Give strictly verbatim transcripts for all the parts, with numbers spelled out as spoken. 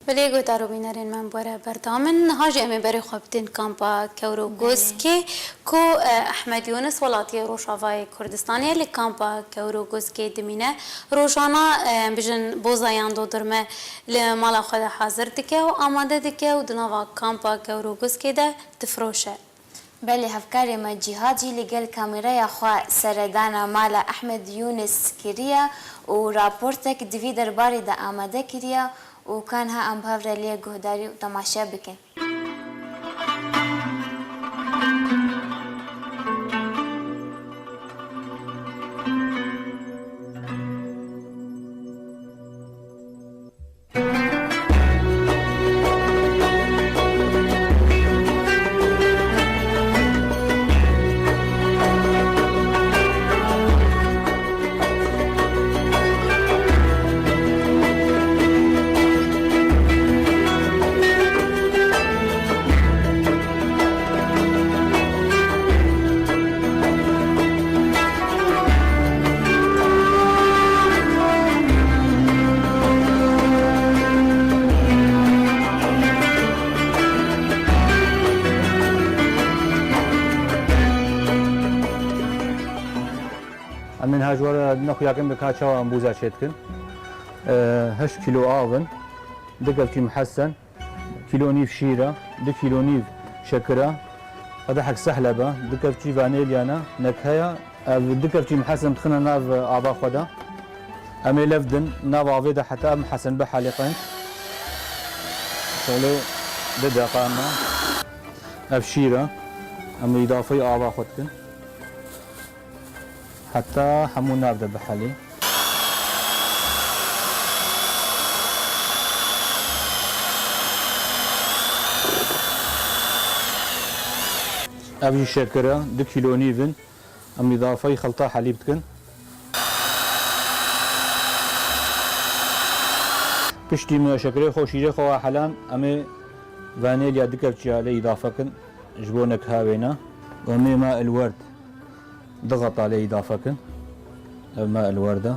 Belê, guhdar û bînerên me, em were berdam in. Niha jî em ê berê xwe bidin kampa Kewr û Belê. Gozkê, ku, e, Ehmed Yûnis, welatiyê Rojavayê Kurdistanê ye. Li kampa Kewr û Gozkê dimîne. Rojana, e, em bijin boza yan dodurme li mala xwe de hazir dike û amade dike û di nava kampa Kewr û Gozkê de difiroşe. Belê, hevkarê me Cîhad jî li gel kameraya xwe seredana mala Ehmed Yûnis kiriye û raportek di vî derbarê de amade kiriye û ka niha em bi hev re lê guhdarî û temaşe bikin. Em ê niha ji we re dina xuyakin bi ka çawa em bûza çêdikin. E, heşt kîlo av in, du kevçî mihesen, kîlo nîv şîr e, du kîlo nîv şekir e, qedehek sehleb e, du kevçî vanêlya ne, nekheya, ev du kevçî mihesen dixine nav ava xwe de. Em ê lev din, nav avê de heta ev mihesen bihelîqin. Şolê du deqa me. Ev şîr e. Em îdafeyê ava xwe dikin. Heta hemû nav de bihelî. Ev jî şekir e, du kîlo nîv in. Em îdafeyê xelta helîb dikin. Piştî me şekerê xwe, şîrê xwe wa helan, em ê vanêlya du kevçiya lê îdafe kin ji bo nekha wêne. Û em ê ma el werd. Du xeta lê îdafe kin. Ev me el werde.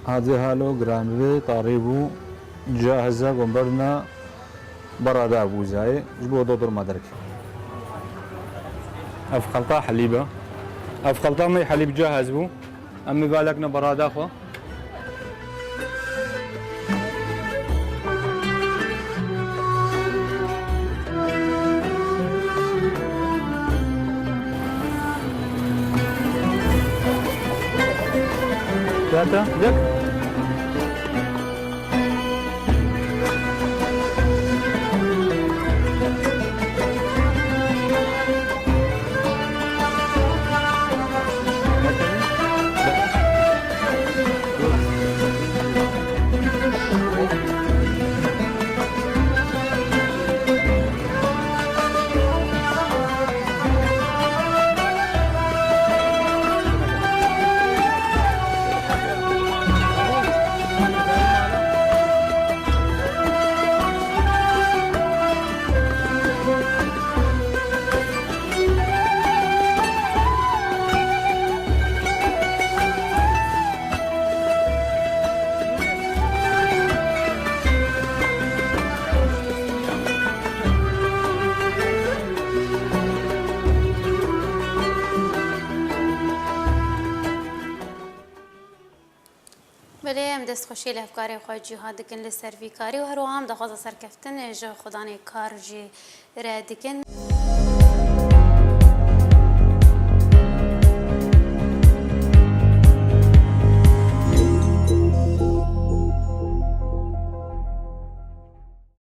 Hadi halo, giran bi, tarî bû, cahiz e, gomberna, berada bûzayê, ji bo dodurma derkê. Ev xelta helîb e. Ev xelta me helîb cahiz bû. Em ê valekne berada xwe. Zaten yek. Belê, em destxweşiyê li hevkarê xwe Cîhad dikin li ser vî karî û her wiha em daxwaza serkeftin ji xwedanê kar jî re dikin.